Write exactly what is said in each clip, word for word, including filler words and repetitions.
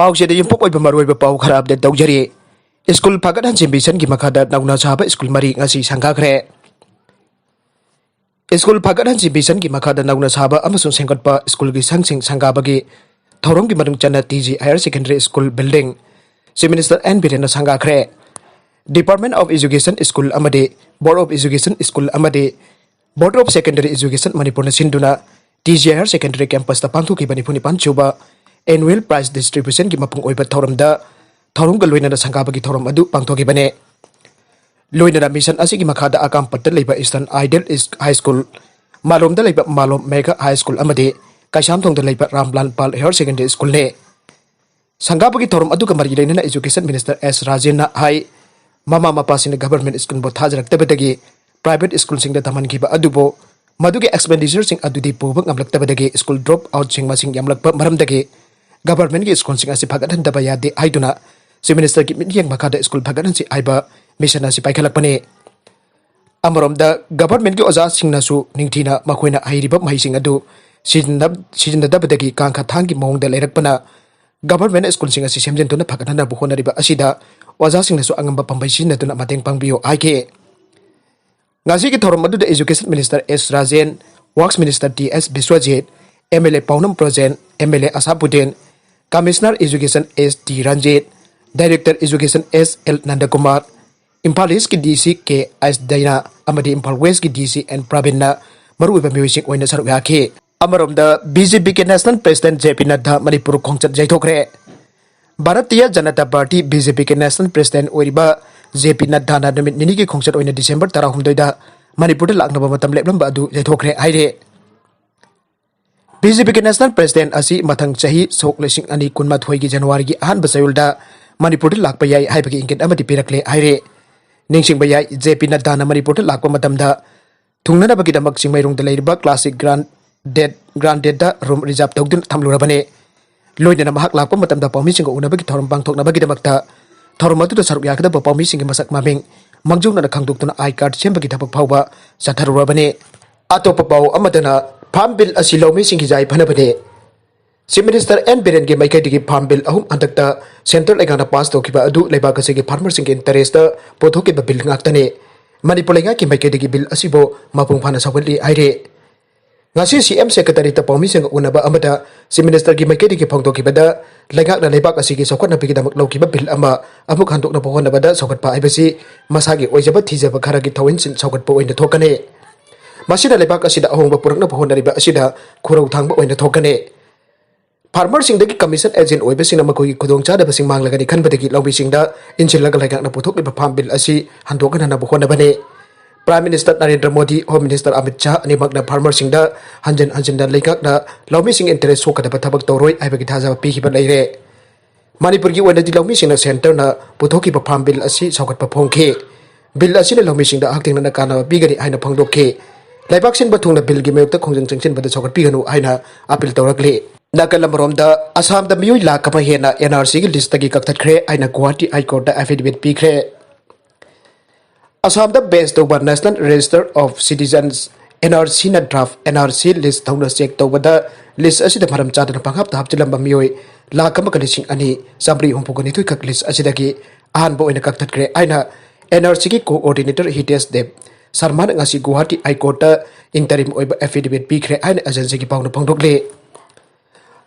ꯄꯥꯎꯁꯤꯗ ꯌꯨꯝꯐꯝ ꯑꯣꯏꯕ ꯃꯔꯨꯑꯣꯏꯕ ꯄꯥꯎ ꯈꯔ ꯑꯞꯗꯦꯠ ꯇꯧꯖꯔꯤ꯫ ꯁ꯭ꯀꯨꯜ ꯐꯒꯠꯍꯟꯁꯤ ꯃꯤꯁꯟꯒꯤ ꯃꯈꯥꯗ ꯅꯧꯅ ꯁꯥꯕ ꯁ꯭ꯀꯨꯜ ꯃꯔꯤ ꯉꯁꯤ ꯁꯪꯒꯥꯈ꯭ꯔꯦ꯫ ꯁ꯭ꯀꯨꯜ ꯐꯒꯠꯍꯟꯁꯤ ꯃꯤꯁꯟꯒꯤ ꯃꯈꯥꯗ ꯅꯧꯅ ꯁꯥꯕ ꯑꯃꯁꯨꯡ ꯁꯦꯝꯒꯠꯄ ꯁ꯭ꯀꯨꯜꯒꯤ ꯁꯪꯁꯤꯡ ꯁꯪꯒꯥꯕꯒꯤ ꯊꯧꯔꯝꯒꯤ ꯃꯅꯨꯡ ꯆꯟꯅ T G higher secondary school building Chief Minister N ꯕꯤꯔꯦꯟꯅ ꯁꯪꯒꯥꯈ꯭ꯔꯦ꯫ Department of Education School ꯑꯃꯗꯤ Board of Education School ꯑꯃꯗꯤ Board of Secondary Education ꯃꯅꯤꯄꯨꯔꯅ ꯁꯤꯟꯗꯨꯅ ꯇꯤ ꯖꯤ ꯍꯥꯌꯔ ꯁꯦꯀꯦꯟꯗꯔꯤ ꯀꯦꯝꯄꯁꯇ ꯄꯥꯡꯊꯣꯛꯈꯤꯕ ꯅꯤꯐꯨ ꯅꯤꯄꯥꯟ ꯁꯨꯕ Annual Prize Distributionꯒꯤ ꯃꯄꯨꯡ ꯑꯣꯏꯕ ꯊꯧꯔꯝꯗ ꯊꯧꯔꯝꯒ ꯂꯣꯏꯅꯅ ꯁꯪꯒꯥꯕꯒꯤ ꯊꯧꯔꯝ ꯑꯗꯨ ꯄꯥꯡꯊꯣꯛꯈꯤꯕꯅꯤ꯫ ꯂꯣꯏꯅꯅ ꯃꯤꯁꯟ ꯑꯁꯤꯒꯤ ꯃꯈꯥꯗ ꯑꯀꯥꯝꯄꯠꯇ ꯂꯩꯕ Eastern Ideal High School, ꯃꯥꯂꯣꯝꯗ ꯂꯩꯕ ꯃꯥꯂꯣꯝ ꯃꯦꯘ High School ꯑꯃꯗꯤ ꯀꯩꯁꯥꯝꯊꯣꯡꯗ ꯂꯩꯕ ꯔꯥꯝꯂꯥꯜ ꯄꯥꯜ Higher Secondary Schoolꯅꯤ꯫ ꯁꯪꯒꯥꯕꯒꯤ ꯊꯧꯔꯝ ꯑꯗꯨꯒ ꯃꯔꯤ ꯂꯩꯅꯅ Education Minister ꯑꯦꯁ ꯔꯥꯖꯦꯟꯅ ꯍꯥꯏ, ꯃꯃꯥ ꯃꯄꯥꯁꯤꯡꯅ government schoolꯕꯨ ꯊꯥꯖꯔꯛꯇꯕꯗꯒꯤ private schoolꯁꯤꯡꯗ ꯇꯝꯍꯟꯈꯤꯕ ꯑꯗꯨꯕꯨ ꯃꯗꯨꯒꯤ expenditureꯁꯤꯡ ꯑꯗꯨꯗꯤ ꯄꯨꯕ ꯉꯝꯂꯛꯇꯕꯗꯒꯤ school drop outꯁꯤꯡ ꯃꯁꯤꯡ ꯌꯥꯝꯂꯛꯄ ꯃꯔꯝꯗꯒꯤ governmentꯒꯤ schoolꯁꯤꯡ ꯑꯁꯤ ꯐꯒꯠꯍꯟꯗꯕ ꯌꯥꯗꯦ ꯍꯥꯏꯗꯨꯅ Chief Ministerꯒꯤ ꯃꯤꯠꯌꯦꯡ ꯃꯈꯥꯗ ꯁ꯭ꯀꯨꯜ ꯐꯒꯠꯍꯟꯁꯤ ꯍꯥꯏꯕ ꯃꯤꯁꯟ ꯑꯁꯤ ꯄꯥꯏꯈꯠꯂꯛꯄꯅꯤ꯫ ꯑꯃꯔꯣꯝꯗ governmentꯀꯤ ꯑꯣꯖꯥꯁꯤꯡꯅꯁꯨ ꯅꯤꯡꯊꯤꯅ ꯃꯈꯣꯏꯅ ꯍꯩꯔꯤꯕ ꯃꯍꯩꯁꯤꯡ ꯑꯗꯨ ꯁꯤꯖꯤꯟꯅ-, ꯁꯤꯖꯤꯟꯅꯗꯕꯗꯒꯤ ꯀꯥꯡꯈ ꯊꯥꯡꯒꯤ ꯃꯑꯣꯡꯗ ꯂꯩꯔꯛꯄꯅ government ꯁ꯭ꯀꯨꯜꯁꯤꯡ ꯑꯁꯤ ꯁꯦꯝꯖꯤꯟꯗꯨꯅ ꯐꯒꯠꯍꯟꯅꯕ ꯍꯣꯠꯅꯔꯤꯕ ꯑꯁꯤꯗ ꯑꯣꯖꯥꯁꯤꯡꯅꯁꯨ ꯑꯉꯝꯕ ꯄꯥꯝꯕꯩ ꯁꯤꯖꯤꯟꯅꯗꯨꯅ ꯃꯇꯦꯡ ꯄꯥꯡꯕꯤꯌꯨ ꯍꯥꯏꯈꯤ꯫ ꯉꯁꯤꯒꯤ ꯊꯧꯔꯝ ꯑꯗꯨꯗ Education Minister S Rajen, Works Minister T S Biswajit, M L A Paonam Brojen, M L A Ashabuddin, Commissioner Education S T Ranjit, Director Education S L Nandakumar, Imphal ꯏꯁꯀꯤ ꯗꯤ ꯁꯤ ꯀꯦ ꯑꯦꯁ ꯗꯩꯅꯥ ꯑꯃꯗꯤ ꯏꯝꯐꯥꯜ ꯋꯦꯁꯀꯤ ꯗꯤ ꯁꯤ ꯑꯦꯟ ꯄ꯭ꯔꯕꯤꯟꯅ ꯃꯔꯨꯑꯣꯏꯕ ꯃꯤꯑꯣꯏꯁꯤꯡ ꯑꯣꯏꯅ ꯁꯔꯨꯛ ꯌꯥꯈꯤ꯫ ꯑꯃꯔꯣꯝꯗ ꯕꯤ ꯖꯦ ꯄꯤꯒꯤ National President ꯖꯦ ꯄꯤ ꯅꯗ꯭ꯗꯥ ꯃꯅꯤꯄꯨꯔ ꯈꯣꯡꯆꯠ ꯌꯩꯊꯣꯛꯈ꯭ꯔꯦ꯫ Bharatiya Janata party, B J ꯄꯤꯒꯤ National President ꯑꯣꯏꯔꯤꯕ ꯖꯦ ꯄꯤ ꯅꯗ꯭ꯗꯥꯅ ꯅꯨꯃꯤꯠ ꯅꯤꯅꯤꯒꯤ ꯈꯣꯡꯆꯠ ꯑꯣꯏꯅ ꯗꯤꯁꯦꯝꯕꯔ ꯇꯔꯥꯍꯨꯝꯗꯣꯏꯗ ꯃꯅꯤꯄꯨꯔꯗ ꯂꯥꯛꯅꯕ ꯃꯇꯝ ꯂꯦꯞꯂꯝꯕ ꯑꯗꯨ ꯌꯩꯊꯣꯛꯈ꯭ꯔꯦ ꯍꯥꯏꯔꯦ꯫ ꯕꯤ ꯖꯦ ꯄꯤꯒꯤ National President ꯑꯁꯤ ꯃꯊꯪ ꯆꯍꯤ ꯁꯣꯛ ꯂꯤꯁꯤꯡ ꯑꯅꯤ ꯀꯨꯟꯃꯥꯊꯣꯏꯒꯤ ꯖꯅꯋꯥꯔꯤꯒꯤ ꯑꯍꯥꯟꯕ ꯆꯌꯣꯜꯗ ꯃꯅꯤꯄꯨꯔꯗ ꯂꯥꯛꯄ ꯌꯥꯏ ꯍꯥꯏꯕꯒꯤ ꯏꯪꯒꯤꯠ ꯑꯃꯗꯤ ꯄꯤꯔꯛꯂꯦ ꯍꯥꯏꯔꯦ꯫ ꯅꯤꯡꯁꯤꯡꯕ ꯌꯥꯏ, ꯖꯦ ꯄꯤ ꯅꯗ꯭ꯗꯥꯅ ꯃꯅꯤꯄꯨꯔꯗ ꯂꯥꯛꯄ ꯃꯇꯝꯗ ꯊꯨꯡꯅꯅꯕꯒꯤꯗꯃꯛ ꯆꯤꯡꯃꯩꯔꯣꯡꯗ ꯂꯩꯔꯤꯕ classic Grand Dead, Grand Dead room reserve ꯇꯧꯗꯨꯅ ꯊꯝꯂꯨꯔꯕꯅꯤ꯫ ꯂꯣꯏꯅꯅ ꯃꯍꯥꯛ ꯂꯥꯛꯄ ꯃꯇꯝꯗ ꯄꯥꯎꯃꯤꯁꯤꯡꯒ ꯎꯅꯕꯒꯤ ꯊꯧꯔꯝ ꯄꯥꯡꯊꯣꯛꯅꯕꯒꯤꯗꯃꯛꯇ ꯊꯧꯔꯝ ꯑꯗꯨꯗ ꯁꯔꯨꯛ ꯌꯥꯒꯗꯕ ꯄꯥꯎꯃꯤꯁꯤꯡꯒꯤ ꯃꯁꯛ ꯃꯃꯤꯡ ꯃꯥꯡꯖꯧꯅꯅ ꯈꯪꯗꯣꯛꯇꯨꯅ I card ꯁꯦꯝꯕꯒꯤ ꯊꯕꯛ ꯐꯥꯎꯕ ꯆꯠꯊꯔꯨꯔꯕꯅꯤ꯫ ꯑꯇꯣꯞꯄ ꯄꯥꯎ ꯑꯃꯗꯅ, farm bill ꯑꯁꯤ ꯂꯧꯃꯤꯁꯤꯡꯒꯤ ꯌꯥꯏꯐꯅꯕꯅꯤ꯫ Chief Minister N Birenꯒꯤ ꯃꯥꯏꯀꯩꯗꯒꯤ farm bill ꯑꯍꯨꯝ ꯍꯟꯗꯛꯇ centre ꯂꯩꯉꯥꯛꯅ pass ꯇꯧꯈꯤꯕ ꯑꯗꯨ ꯂꯩꯕꯥꯛ ꯑꯁꯤꯒꯤ farmerꯁꯤꯡꯒꯤ interestꯇ ꯄꯨꯊꯣꯛꯈꯤꯕ bill ꯉꯥꯛꯇꯅꯤ꯫ ꯃꯅꯤꯄꯨꯔ ꯂꯩꯉꯥꯛꯀꯤ ꯃꯥꯏꯀꯩꯗꯒꯤ bill ꯑꯁꯤꯕꯨ ꯃꯄꯨꯡ ꯐꯥꯅ ꯁꯧꯒꯠꯂꯤ ꯍꯥꯏꯔꯤ꯫ ꯉꯁꯤ C M Secretariatꯇ ꯄꯥꯎꯃꯤꯁꯤꯡꯒ ꯎꯅꯕ ꯑꯃꯗ Chief Ministerꯒꯤ ꯃꯥꯏꯀꯩꯗꯒꯤ ꯐꯣꯡꯗꯣꯛꯈꯤꯕꯗ, ꯂꯩꯉꯥꯛꯅ ꯂꯩꯕꯥꯛ ꯑꯁꯤꯒꯤ ꯆꯥꯎꯈꯠꯅꯕꯒꯤꯗꯃꯛ ꯂꯧꯈꯤꯕ bill ꯑꯃ ꯑꯃꯨꯛ ꯍꯟꯗꯣꯛꯅꯕ ꯍꯣꯠꯅꯕꯗ ꯁꯧꯒꯠꯄ ꯍꯥꯏꯕꯁꯤ ꯃꯁꯥꯒꯤ ꯑꯣꯏꯖꯕ ꯊꯤꯖꯕ ꯈꯔꯒꯤ ꯊꯧꯑꯣꯏꯟꯁꯤꯟ ꯁꯧꯒꯠꯄ ꯑꯣꯏꯅ ꯊꯣꯛꯀꯅꯤ꯫ ꯃꯁꯤꯅ ꯂꯩꯕꯥꯛ ꯑꯁꯤꯗ ꯑꯍꯣꯡꯕ ꯄꯨꯔꯛꯅꯕ ꯍꯣꯠꯅꯔꯤꯕ ꯑꯁꯤꯗ ꯈꯨꯔꯧ ꯊꯥꯡꯕ ꯑꯣꯏꯅ ꯊꯣꯛꯀꯅꯤ꯫ Farmerꯁꯤꯡꯗꯒꯤ commission agent ꯑꯣꯏꯕꯁꯤꯡꯅ ꯃꯈꯣꯏꯒꯤ ꯈꯨꯗꯣꯡꯆꯥꯗꯕꯁꯤꯡ ꯃꯥꯡꯂꯒꯅꯤ ꯈꯟꯕꯗꯒꯤ ꯂꯧꯃꯤꯁꯤꯡꯗ ꯏꯟꯁꯤꯜꯂꯒ ꯂꯩꯉꯥꯛꯅ ꯄꯨꯊꯣꯛꯂꯤꯕ farm bill ꯑꯁꯤ ꯍꯟꯗꯣꯛꯍꯟꯅꯕ ꯍꯣꯠꯅꯕꯅꯤ꯫ Prime Minister Narendra Modi, Home Minister Amit Shah ꯑꯅꯤꯃꯛꯅ farmerꯁꯤꯡꯗ ꯍꯟꯖꯤꯟ ꯍꯟꯖꯤꯟꯅ ꯂꯩꯉꯥꯛꯅ ꯂꯧꯃꯤꯁꯤꯡꯒꯤ interest ꯁꯣꯛꯀꯗꯕ ꯊꯕꯛ ꯇꯧꯔꯣꯏ ꯍꯥꯏꯕꯒꯤ ꯊꯥꯖꯕ ꯄꯤꯈꯤꯕ ꯂꯩꯔꯦ꯫ ꯃꯅꯤꯄꯨꯔꯒꯤ ꯑꯣꯏꯅꯗꯤ ꯂꯧꯃꯤꯁꯤꯡꯅ centreꯅ ꯄꯨꯊꯣꯛꯈꯤꯕ farm bill ꯑꯁꯤ ꯁꯧꯒꯠꯄ ꯐꯣꯡꯈꯤ꯫ Bill ꯑꯁꯤꯅ ꯂꯧꯃꯤꯁꯤꯡꯗ ꯍꯛꯊꯦꯡꯅꯅ ꯀꯥꯟꯅꯕ ꯄꯤꯒꯅꯤ ꯍꯥꯏꯅ ꯐꯣꯡꯗꯣꯛꯈꯤ꯫ ꯂꯩꯕꯥꯛ ꯁꯤꯟꯕ ꯊꯨꯡꯅ billꯒꯤ ꯃꯥꯌꯣꯛꯇ ꯈꯣꯡꯖꯪ ꯆꯪꯁꯤꯟꯕꯗ ꯁꯧꯒꯠꯄꯤꯒꯅꯨ ꯍꯥꯏꯅ appeal ꯇꯧꯔꯛꯂꯤ꯫ ꯅꯥꯀꯜ ꯑꯃꯔꯣꯝꯗ, ꯑꯁꯥꯝꯗ ꯃꯤꯑꯣꯏ ꯂꯥꯈ ꯑꯃ ꯍꯦꯟꯅ N R Cꯒꯤ listꯇꯒꯤ ꯀꯛꯊꯠꯈ꯭ꯔꯦ ꯍꯥꯏꯅ ꯒꯨꯋꯥꯍꯥꯇꯤ High Courtꯇ affidavit ꯄꯤꯈ꯭ꯔꯦ꯫ ꯑꯁꯥꯝꯗ base ꯇꯧꯕ National Register of Citizens, N R Cꯅ draft N R C list ꯊꯧꯅ check ꯇꯧꯕꯗ, list ꯑꯁꯤꯗ ꯃꯔꯝ ꯆꯥꯗꯅ ꯄꯪꯍꯥꯞꯇ ꯍꯥꯞꯆꯤꯜꯂꯝꯕ ꯃꯤꯑꯣꯏ ꯂꯥꯈ ꯑꯃꯒ ꯂꯤꯁꯤꯡ ꯑꯅꯤ ꯆꯥꯃꯔꯤ ꯍꯨꯝꯐꯨꯒ ꯅꯤꯊꯣꯏ ꯈꯛ list ꯑꯁꯤꯗꯒꯤ ꯑꯍꯥꯟꯕ ꯑꯣꯏꯅ ꯀꯛꯊꯠꯈ꯭ꯔꯦ ꯍꯥꯏꯅ N R Cꯒꯤ coordinator ꯍꯤꯇꯦꯁ ꯗꯦꯕ ꯁꯔꯃꯥꯅ ꯉꯁꯤ ꯒꯨꯋꯥꯍꯥꯇꯤ High Courtꯇ interim ꯑꯣꯏꯕ affidavit ꯄꯤꯈ꯭ꯔꯦ ꯍꯥꯏꯅ agencyꯒꯤ ꯄꯥꯎꯅ ꯐꯣꯡꯗꯣꯛꯂꯤ꯫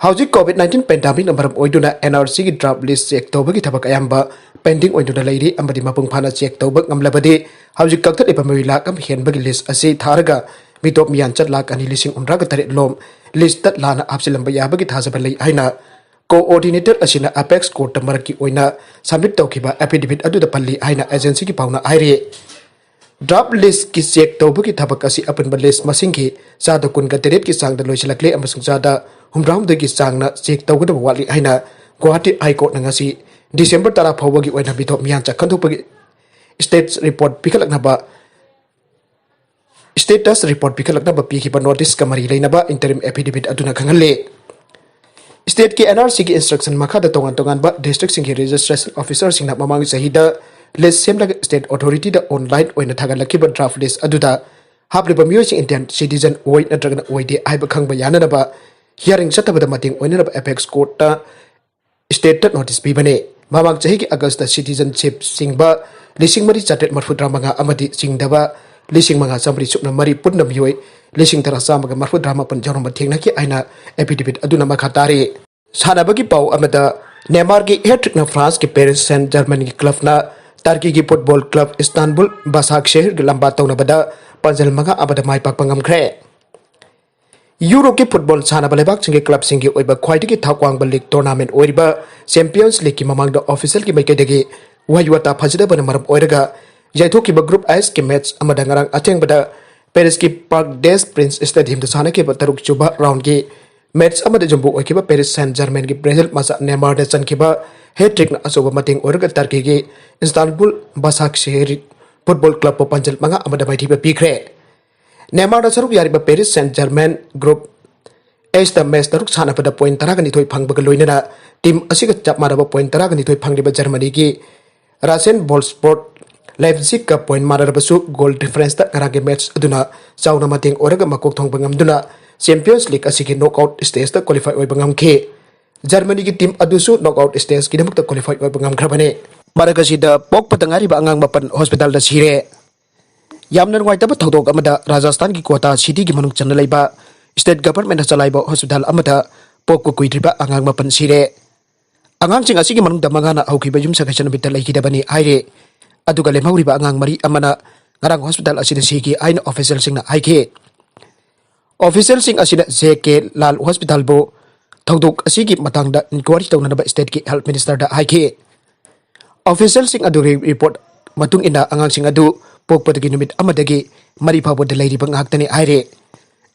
ꯍꯧꯖꯤꯛ COVID nineteen pandemicꯅ ꯃꯔꯝ ꯑꯣꯏꯗꯨꯅ N R Cꯒꯤ draft list check ꯇꯧꯕꯒꯤ ꯊꯕꯛ ꯑꯌꯥꯝꯕ pending ꯑꯣꯏꯗꯨꯅ ꯂꯩꯔꯤ ꯑꯃꯗꯤ ꯃꯄꯨꯡ ꯐꯥꯅ check ꯇꯧꯕ ꯉꯝꯂꯕꯗꯤ ꯍꯧꯖꯤꯛ ꯀꯛꯊꯠꯂꯤꯕ ꯃꯤꯑꯣꯏ ꯂꯥꯈ ꯑꯃ ꯍꯦꯟꯕꯒꯤ list ꯑꯁꯤ ꯊꯥꯔꯒ ꯃꯤꯇꯣꯞ ꯃꯤꯌꯥꯟꯆꯠ ꯂꯥꯈ ꯑꯅꯤ ꯂꯤꯁꯤꯡ ꯍꯨꯝꯗ꯭ꯔꯥꯒ ꯇꯔꯦꯠ ꯂꯣꯝ listꯇ ꯂꯥꯟꯅ ꯍꯥꯞꯆꯤꯜꯂꯝꯕ ꯌꯥꯕꯒꯤ ꯊꯥꯖꯕ ꯂꯩ ꯍꯥꯏꯅ coordinator ꯑꯁꯤꯅ apex courtꯇ ꯃꯔꯛꯀꯤ ꯑꯣꯏꯅ submit ꯇꯧꯈꯤꯕ affidavit ꯑꯗꯨꯗ ꯄꯜꯂꯤ ꯍꯥꯏꯅ agencyꯒꯤ ꯄꯥꯎꯅ ꯍꯥꯏꯔꯤ꯫ Draft listꯀꯤ check ꯇꯧꯕꯒꯤ ꯊꯕꯛ ꯑꯁꯤ ꯑꯄꯨꯟꯕ list ꯃꯁꯤꯡꯒꯤ ꯆꯥꯗ ꯀꯨꯟꯒ ꯇꯔꯦꯠꯀꯤ ꯆꯥꯡꯗ ꯂꯣꯏꯁꯤꯜꯂꯛꯂꯦ ꯑꯃꯁꯨꯡ ꯆꯥꯗ ꯍꯨꯝꯗ꯭ꯔꯥꯍꯨꯝꯗꯣꯏꯒꯤ ꯆꯥꯡꯅ check ꯇꯧꯒꯗꯕ ꯋꯥꯠꯂꯤ ꯍꯥꯏꯅ ꯒꯨꯋꯥꯍꯥꯇꯤ High Courtꯅ ꯉꯁꯤ December ꯇꯔꯥ ꯐꯥꯎꯕꯒꯤ ꯑꯣꯏꯅ ꯃꯤꯇꯣꯞ ꯃꯤꯌꯥꯟꯆꯠ ꯈꯟꯗꯣꯛꯄꯒꯤ status report ꯄꯤꯈꯠꯂꯛꯅꯕ, status report ꯄꯤꯈꯠꯂꯛꯅꯕ ꯄꯤꯈꯤꯕ noticeꯀ ꯃꯔꯤ ꯂꯩꯅꯕ interim affidavit ꯑꯗꯨꯅ ꯈꯪꯍꯜꯂꯤ꯫ Stateꯀꯤ N R Cꯒꯤ instruction ꯃꯈꯥꯗ ꯇꯣꯉꯥꯟ ꯇꯣꯉꯥꯟꯕ districtꯁꯤꯡꯒꯤ registration officerꯁꯤꯡꯅ ꯃꯃꯥꯡ ꯆꯍꯤꯗ list ꯁꯦꯝꯂꯒ state authorityꯗ online ꯑꯣꯏꯅ ꯊꯥꯒꯠꯂꯛꯈꯤꯕ draft list ꯑꯗꯨꯗ ꯍꯥꯞꯂꯤꯕ ꯃꯤꯑꯣꯏꯁꯤꯡ Indian citizen ꯑꯣꯏ ꯅꯠꯇ꯭ꯔꯒꯅ ꯑꯣꯏꯗꯦ ꯍꯥꯏꯕ ꯈꯪꯕ ꯌꯥꯅꯅꯕ ꯍꯤꯌꯥꯔꯤꯡ ꯆꯠꯇꯕꯗ ꯃꯇꯦꯡ ꯑꯣꯏꯅꯅꯕ ꯑꯦꯄꯦꯛꯁ ꯀꯣꯔꯠꯇ ꯁ꯭ꯇꯦꯠꯇ ꯅꯣꯇꯤꯁ ꯄꯤꯕꯅꯤ꯫ ꯃꯃꯥꯡ ꯆꯍꯤꯒꯤ ꯑꯥꯒꯁꯇ ꯁꯤꯇꯤꯖꯟꯁꯤꯞ ꯁꯤꯡꯕ ꯂꯤꯁꯤꯡ ꯃꯔꯤ ꯆꯥꯇ꯭ꯔꯦꯠ ꯃꯔꯤꯐꯨꯇꯔꯥ ꯃꯉꯥ ꯑꯃꯗꯤ ꯁꯤꯡꯗꯕ ꯂꯤꯁꯤꯡ ꯃꯉꯥ ꯆꯥꯃꯔꯤ ꯁꯨꯞꯅ ꯃꯔꯤ ꯄꯨꯟꯅ ꯃꯤꯑꯣꯏ ꯂꯤꯁꯤꯡ ꯇꯔꯥ ꯆꯥꯝꯃꯒ ꯃꯔꯤꯐꯨꯇꯔꯥ ꯃꯥꯄꯟ ꯌꯥꯎꯔꯝꯕ ꯊꯦꯡꯅꯈꯤ ꯍꯥꯏꯅ ꯑꯦꯐꯤꯗꯦꯕꯤꯠ ꯑꯗꯨꯅ ꯃꯈꯥ ꯇꯥꯔꯤ꯫ ꯁꯥꯟꯅꯕꯒꯤ ꯄꯥꯎ ꯑꯃꯗ, ꯅꯦꯃꯥꯔꯒꯤ ꯍꯦꯇ꯭ꯔꯤꯛꯅ ꯐ꯭ꯔꯥꯟꯁꯀꯤ ꯄꯦꯔꯤꯁ ꯁꯦꯟ ꯖꯔꯃꯟꯒꯤ ꯀ꯭ꯂꯕꯅ ꯇꯔꯀꯤꯒꯤ ꯐꯨꯠꯕꯣꯜ ꯀ꯭ꯂꯕ ꯏꯁꯇꯥꯟꯕꯨꯜ ꯕꯁꯥꯛ ꯁꯦꯍꯔꯒꯤ ꯂꯝꯕꯥ ꯇꯧꯅꯕꯗ ꯄꯥꯟꯖꯜ ꯃꯉꯥ ꯑꯃꯗ ꯃꯥꯏ ꯄꯥꯛꯄ ꯉꯝꯈ꯭ꯔꯦ꯫ ꯌꯨꯔꯣꯞꯀꯤ ꯐꯨꯠꯕꯣꯜ ꯁꯥꯟꯅꯕ ꯂꯩꯕꯥꯛꯁꯤꯡꯒꯤ ꯀ꯭ꯂꯕꯁꯤꯡꯒꯤ ꯑꯣꯏꯕ ꯈ꯭ꯋꯥꯏꯗꯒꯤ ꯊꯥꯛ ꯋꯥꯡꯕ ꯂꯤꯒ ꯇꯣꯔꯅꯥꯃꯦꯟ ꯑꯣꯏꯔꯤꯕ ꯆꯦꯝꯄꯤꯌꯟꯁ ꯂꯤꯒꯀꯤ ꯃꯃꯥꯡꯗ ꯑꯣꯐꯤꯁꯤꯌꯦꯜꯒꯤ ꯃꯥꯏꯀꯩꯗꯒꯤ ꯋꯥꯍꯩ ꯋꯥꯇꯥ ꯐꯖꯗꯕꯅ ꯃꯔꯝ ꯑꯣꯏꯔꯒ ꯌꯩꯊꯣꯛꯈꯤꯕ ꯒ꯭ꯔꯨꯞ ꯑꯦꯁꯀꯤ ꯃꯦꯠꯆ ꯑꯃꯗ ꯉꯔꯥꯡ ꯑꯊꯦꯡꯕꯗ ꯄꯦꯔꯤꯁꯀꯤ ꯄꯥꯔꯛ ꯗꯦꯁ ꯄ꯭ꯔꯤꯟꯁ ꯁ꯭ꯇꯦꯗꯤꯌꯝꯗ ꯁꯥꯟꯅꯈꯤꯕ ꯇꯔꯨꯛ ꯁꯨꯕ ꯔꯥꯎꯟꯒꯤ ꯃꯦꯠꯆ ꯑꯃꯗ ꯌꯨꯝꯕꯨ ꯑꯣꯏꯈꯤꯕ ꯄꯦꯔꯤꯁ ꯁꯦꯟ ꯖꯔꯃꯦꯟꯒꯤ ꯕ꯭ꯔꯥꯖꯤꯜ ꯃꯆꯥ ꯅꯦꯃꯥꯔꯗ ꯆꯟꯈꯤꯕ ꯍꯦꯇ꯭ꯔꯤꯛꯅ ꯑꯆꯧꯕ ꯃꯇꯦꯡ ꯑꯣꯏꯔꯒ ꯇꯔꯀꯤꯒꯤ ꯏꯁꯇꯥꯟꯕꯨꯜ ꯕꯁꯥꯛ ꯁꯦꯍꯔꯤ ꯐꯨꯠꯕꯣꯜ ꯀ꯭ꯂꯕꯄꯨ ꯄꯥꯟꯖꯜ ꯃꯉꯥ ꯑꯃꯗ ꯃꯥꯏꯊꯤꯕ ꯄꯤꯈ꯭ꯔꯦ꯫ ꯅꯦꯃꯥꯔꯗ ꯁꯔꯨꯛ ꯌꯥꯔꯤꯕ ꯄꯦꯔꯤꯁ ꯁꯦꯟ ꯖꯔꯃꯦꯟ ꯒ꯭ꯔꯨꯞ ꯑꯦꯁꯇ ꯃꯦꯆ ꯇꯔꯨꯛ ꯁꯥꯟꯅꯕꯗ ꯄꯣꯏꯟ ꯇꯔꯥꯒ ꯅꯤꯊꯣꯏ ꯐꯪꯕꯒ ꯂꯣꯏꯅꯅ ꯇꯤꯝ ꯑꯁꯤꯒ ꯆꯞ ꯃꯥꯟꯅꯕ ꯄꯣꯏꯟ ꯇꯔꯥꯒ ꯅꯤꯊꯣꯏ ꯐꯪꯂꯤꯕ ꯖꯔꯃꯅꯤꯒꯤ ꯔꯥꯁꯦꯟ ꯕꯣꯜꯁꯄꯣꯔꯠ ꯂꯥꯏꯞꯖꯤꯛꯀ ꯄꯣꯏꯟ ꯃꯥꯟꯅꯔꯕꯁꯨ ꯒꯣꯜ ꯗꯤꯐꯔꯦꯟꯁꯇ ꯉꯔꯥꯡꯒꯤ ꯃꯦꯆ ꯑꯗꯨꯅ ꯆꯥꯎꯅ ꯃꯇꯦꯡ ꯑꯣꯏꯔꯒ ꯃꯀꯣꯛ ꯊꯣꯡꯕ ꯉꯝꯗꯨꯅ ꯆꯦꯝꯄꯤꯌꯟꯁ ꯂꯤꯒ ꯑꯁꯤꯒꯤ ꯅꯣꯛꯑꯥꯎꯠ ꯁ꯭ꯇꯦꯖꯇ ꯀ꯭ꯋꯥꯂꯤꯐꯥꯏ ꯑꯣꯏꯕ ꯉꯝꯈꯤ꯫ ꯖꯔꯃꯅꯤꯒꯤ ꯇꯤꯝ ꯑꯗꯨꯁꯨ ꯅꯣꯛꯑꯥꯎꯠ ꯁ꯭ꯇꯦꯖꯀꯤꯗꯃꯛꯇ ꯀ꯭ꯋꯥꯂꯤꯐꯥꯏ ꯑꯣꯏꯕ ꯉꯝꯈ꯭ꯔꯕꯅꯤ꯫ ꯃꯔꯛ ꯑꯁꯤꯗ ꯄꯣꯛꯄꯗ ꯉꯥꯏꯔꯤꯕ ꯑꯉꯥꯡ ꯃꯥꯄꯟ ꯍꯣꯁꯄꯤꯇꯥꯜꯗ ꯁꯤꯔꯦ꯫ ꯌꯥꯝꯅ ꯅꯨꯡꯉꯥꯏꯇꯕ ꯊꯧꯗꯣꯛ ꯑꯃꯗ ꯔꯥꯖꯁꯊꯥꯟꯒꯤ ꯀꯣꯇꯥ ꯁꯤꯇꯤꯒꯤ ꯃꯅꯨꯡ ꯆꯟꯅ ꯂꯩꯕ ꯁ꯭ꯇꯦꯠ ꯒꯚꯔꯟꯃꯦꯟꯠꯅ ꯆꯂꯥꯏꯕ ꯍꯣꯁꯄꯤꯇꯥꯜ ꯑꯃꯗ ꯄꯣꯛꯄ ꯀꯨꯏꯗ꯭ꯔꯤꯕ ꯑꯉꯥꯡ ꯃꯥꯄꯟ ꯁꯤꯔꯦ꯫ ꯑꯉꯥꯡꯁꯤꯡ ꯑꯁꯤꯒꯤ ꯃꯅꯨꯡꯗ ꯃꯉꯥꯅ ꯍꯧꯈꯤꯕ ꯌꯨꯝꯁꯀꯩꯁ ꯅꯨꯃꯤꯠꯇ ꯂꯩꯈꯤꯗꯕꯅꯤ ꯍꯥꯏꯔꯦ꯫ ꯑꯗꯨꯒ ꯂꯦꯝꯍꯧꯔꯤꯕ ꯑꯉꯥꯡ ꯃꯔꯤ ꯑꯃꯅ ꯉꯔꯥꯡ ꯍꯣꯁꯄꯤꯇꯥꯜ ꯑꯁꯤꯗ ꯁꯤꯈꯤ ꯍꯥꯏꯅ ꯑꯣꯐꯤꯁꯤꯌꯦꯜꯁꯤꯡꯅ ꯍꯥꯏꯈꯤ꯫ ꯑꯣꯐꯤꯁꯤꯌꯦꯜꯁꯤꯡ ꯑꯁꯤꯅ ꯖꯦ ꯀꯦ ꯂꯥꯜ ꯍꯣꯁꯄꯤꯇꯥꯜꯕꯨ ꯊꯧꯗꯣꯛ ꯑꯁꯤꯒꯤ ꯃꯇꯥꯡꯗ ꯏꯟꯀ꯭ꯋꯥꯔꯤ ꯇꯧꯅꯅꯕ ꯁ꯭ꯇꯦꯠꯀꯤ ꯍꯦꯜꯊ ꯃꯤꯅꯤꯁꯇꯔꯗ ꯍꯥꯏꯈꯤ꯫ ꯑꯣꯐꯤꯁꯤꯌꯦꯜꯁꯤꯡ ꯑꯗꯨꯒꯤ ꯔꯤꯄꯣꯔꯠ ꯃꯇꯨꯡ ꯏꯟꯅ ꯑꯉꯥꯡꯁꯤꯡ ꯑꯗꯨ ꯄꯣꯛꯄꯗꯒꯤ ꯅꯨꯃꯤꯠ ꯑꯃꯗꯒꯤ ꯃꯔꯤ ꯐꯥꯎꯕꯗ ꯂꯩꯔꯤꯕ ꯉꯥꯛꯇꯅꯤ ꯍꯥꯏꯔꯦ꯫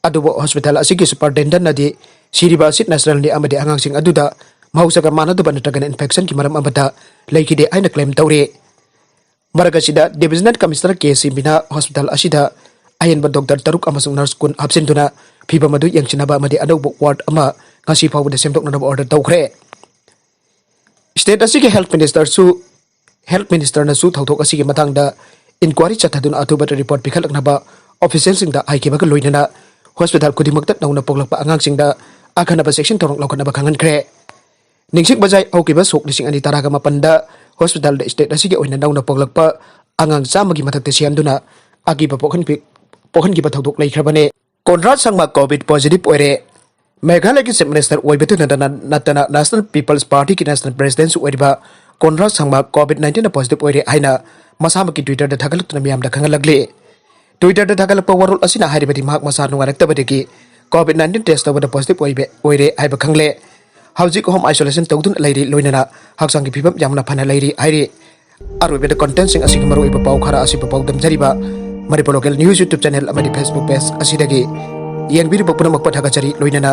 ꯑꯗꯨꯕꯨ ꯍꯣꯁꯄꯤꯇꯥꯜ ꯑꯁꯤꯒꯤ ꯁꯨꯄꯔꯗꯦꯟꯗꯦꯟꯠꯅꯗꯤ ꯁꯤꯔꯤꯕ ꯑꯁꯤ ꯅꯦꯆꯔꯦꯜꯅꯤ ꯑꯃꯗꯤ ꯑꯉꯥꯡꯁꯤꯡ ꯑꯗꯨꯗ ꯃꯍꯧꯁꯥꯒ ꯃꯥꯟꯅꯗꯕ ꯅꯠꯇ꯭ꯔꯒꯅ ꯏꯟꯐꯦꯛꯁꯟꯒꯤ ꯃꯔꯝ ꯑꯃꯠꯇ ꯂꯩꯈꯤꯗꯦ ꯍꯥꯏꯅ ꯀ꯭ꯂꯦꯝ ꯇꯧꯔꯦ꯫ ꯃꯔꯛ ꯑꯁꯤꯗ ꯗꯤꯕꯤꯖꯅꯦꯜ ꯀꯃꯤꯁꯅꯔ ꯀꯦ ꯁꯤꯕꯤꯅ ꯍꯣꯁꯄꯤꯇꯥꯜ ꯑꯁꯤꯗ ꯑꯍꯦꯟꯕ ꯗꯣꯛꯇꯔ ꯇꯔꯨꯛ ꯑꯃꯁꯨꯡ ꯅꯔꯁ ꯀꯨꯟ ꯍꯥꯞꯆꯤꯟꯗꯨꯅ ꯐꯤꯕꯝ ꯑꯗꯨ ꯌꯦꯡꯁꯤꯟꯅꯕ ꯑꯃꯗꯤ ꯑꯅꯧꯕ ꯋꯥꯔꯗ ꯑꯃ ꯉꯁꯤ ꯐꯥꯎꯕꯗ ꯁꯦꯝꯗꯣꯛꯅꯅꯕ ꯑꯣꯔꯗꯔ ꯇꯧꯈ꯭ꯔꯦ꯫ ꯁ꯭ꯇꯦꯠ ꯑꯁꯤꯒꯤ ꯍꯦꯜꯊ ꯃꯤꯅꯤꯁꯇꯔꯁꯨ, ꯍꯦꯜꯊ ꯃꯤꯅꯤꯁꯇꯔꯅꯁꯨ ꯊꯧꯗꯣꯛ ꯑꯁꯤꯒꯤ ꯃꯇꯥꯡꯗ ꯏꯟꯀ꯭ꯋꯥꯔꯤ ꯆꯠꯊꯗꯨꯅ ꯑꯊꯨꯕꯗ ꯔꯤꯄꯣꯔꯠ ꯄꯤꯈꯠꯂꯛꯅꯕ ꯑꯣꯐꯤꯁꯤꯌꯦꯜꯁꯤꯡꯗ ꯍꯥꯏꯈꯤꯕꯒ ꯂꯣꯏꯅꯅ ꯍꯣꯁꯄꯤꯇꯥꯜ ꯈꯨꯗꯤꯡꯃꯛꯇ ꯅꯧꯅ ꯄꯣꯛꯂꯛꯄ ꯑꯉꯥꯡꯁꯤꯡꯗ ꯑꯈꯟꯅꯕ ꯆꯦꯛꯁꯤꯟ ꯊꯧꯔꯥꯡ ꯂꯧꯈꯠꯅꯕ ꯈꯪꯍꯟꯈ꯭ꯔꯦ꯫ ꯅꯤꯡꯁꯤꯡꯕ ꯌꯥꯏ, ꯍꯧꯈꯤꯕ ꯁꯣꯛ ꯂꯤꯁꯤꯡ ꯑꯅꯤ ꯇꯔꯥꯒ ꯃꯥꯄꯟꯗ ꯍꯣꯁꯄꯤꯇꯥꯜꯗ ꯁ꯭ꯇꯦꯠ ꯑꯁꯤꯒꯤ ꯑꯣꯏꯅ ꯅꯧꯅ ꯄꯣꯛꯂꯛꯄ ꯑꯉꯥꯡ ꯆꯥꯝꯃꯒꯤ ꯃꯊꯛꯇ ꯁꯦꯝꯗꯨꯅ ꯑꯀꯤꯕ ꯄꯣꯛꯍꯟꯈꯤ-, ꯄꯣꯛꯍꯟꯈꯤꯕ ꯊꯧꯗꯣꯛ ꯂꯩꯈ꯭ꯔꯕꯅꯤ꯫ ꯀꯣꯟꯔꯥꯗ ꯁꯪꯃ ꯀꯣꯚꯤꯗ ꯄꯣꯖꯤꯇꯤꯚ ꯑꯣꯏꯔꯦ꯫ ꯃꯦꯘꯥꯂꯌꯒꯤ ꯆꯤꯐ ꯃꯤꯅꯤꯁꯇꯔ ꯑꯣꯏꯕꯇ ꯅꯠꯇꯅ, ꯅꯠꯇꯅ ꯅꯦꯁꯅꯦꯜ ꯄꯤꯄꯜꯁ ꯄꯥꯔꯇꯤꯒꯤ ꯅꯦꯁꯅꯦꯜ ꯄ꯭ꯔꯦꯁꯤꯗꯦꯟꯁꯨ ꯑꯣꯏꯔꯤꯕ ꯀꯣꯟꯔꯥꯗ ꯁꯪꯃ ꯀꯣꯚꯤꯗ ꯅꯥꯏꯟꯇꯤꯟꯗ ꯄꯣꯖꯤꯇꯤꯚ ꯑꯣꯏꯔꯦ ꯍꯥꯏꯅ ꯃꯁꯥꯃꯛꯀꯤ ꯇ꯭ꯋꯤꯇꯔꯗ ꯊꯥꯒꯠꯂꯛꯇꯨꯅ ꯃꯤꯌꯥꯝꯗ ꯈꯪꯍꯜꯂꯛꯂꯤ꯫ ꯇ꯭ꯋꯤꯇꯔꯗ ꯊꯥꯒꯠꯂꯛꯄ ꯋꯥꯔꯣꯜ ꯑꯁꯤꯅ ꯍꯥꯏꯔꯤꯕꯗꯤ ꯃꯍꯥꯛ ꯃꯁꯥ ꯅꯨꯡꯉꯥꯏꯔꯛꯇꯕꯗꯒꯤ ꯀꯣꯚꯤꯗ ꯅꯥꯏꯟꯇꯤꯟ ꯇꯦꯁ ꯇꯧꯕꯗ ꯄꯣꯖꯤꯇꯤꯚ ꯑꯣꯏꯕ, ꯑꯣꯏꯔꯦ ꯍꯥꯏꯕ ꯈꯪꯂꯦ꯫ ꯍꯧꯖꯤꯛ ꯍꯣꯝ ꯑꯥꯏꯁꯣꯂꯦꯁꯟ ꯇꯧꯗꯨꯅ ꯂꯩꯔꯤ, ꯂꯣꯏꯅꯅ ꯍꯛꯆꯥꯡꯒꯤ ꯐꯤꯕꯝ ꯌꯥꯝꯅ ꯐꯅ ꯂꯩꯔꯤ ꯍꯥꯏꯔꯤ꯫ ꯑꯔꯣꯏꯕꯗ ꯀꯣꯟꯇꯦꯟꯁꯤꯡ ꯑꯁꯤꯒꯤ ꯃꯔꯨꯑꯣꯏꯕ ꯄꯥꯎ ꯈꯔ ꯑꯁꯤꯕꯨ ꯄꯥꯎꯗꯝꯖꯔꯤꯕ Manipur local news YouTube channel ꯑꯃꯗꯤ ꯐꯦꯁꯕꯨꯛ ꯄꯦꯖ ꯑꯁꯤꯗꯒꯤ ꯌꯦꯡꯕꯤꯔꯤꯕ ꯄꯨꯝꯅꯃꯛꯄꯨ ꯊꯥꯒꯠꯆꯔꯤ, ꯂꯣꯏꯅꯅ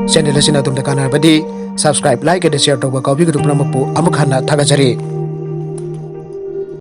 ꯆꯦꯅꯦꯜ ꯑꯁꯤꯅ ꯑꯗꯣꯝꯗ ꯀꯥꯟꯅꯔꯕꯗꯤ ꯁꯕꯁꯀ꯭ꯔꯥꯏꯕ, ꯂꯥꯏꯛ ꯑꯃꯗꯤ ꯁꯤꯌꯔ ꯇꯧꯕ ꯀꯥꯎꯕꯤꯒꯅꯨ꯫ ꯄꯨꯝꯅꯃꯛꯄꯨ ꯑꯃꯨꯛ ꯍꯟꯅ ꯊꯥꯒꯠꯆꯔꯤ꯫